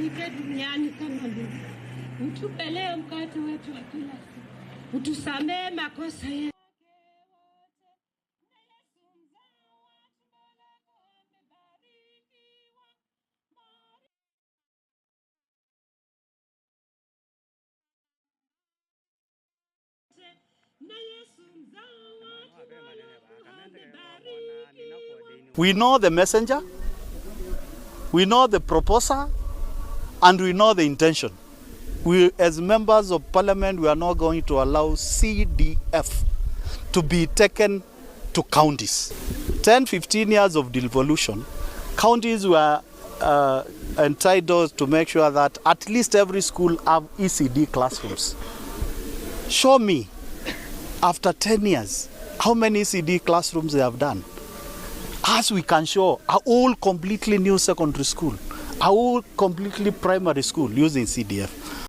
tufike duniani kama ndugu. Utupe leo mkate wetu wa kila siku. Utusamee makosa yetu. We know the messenger, we know the proposer, and we know the intention. We, as members of parliament, we are not going to allow CDF to be taken to counties. 10-15 years of devolution, counties were entitled to make sure that at least every school have ECD classrooms. Show me, after 10 years, how many ECD classrooms they have done. As we can show, a whole completely new secondary school, a whole completely primary school using CDF.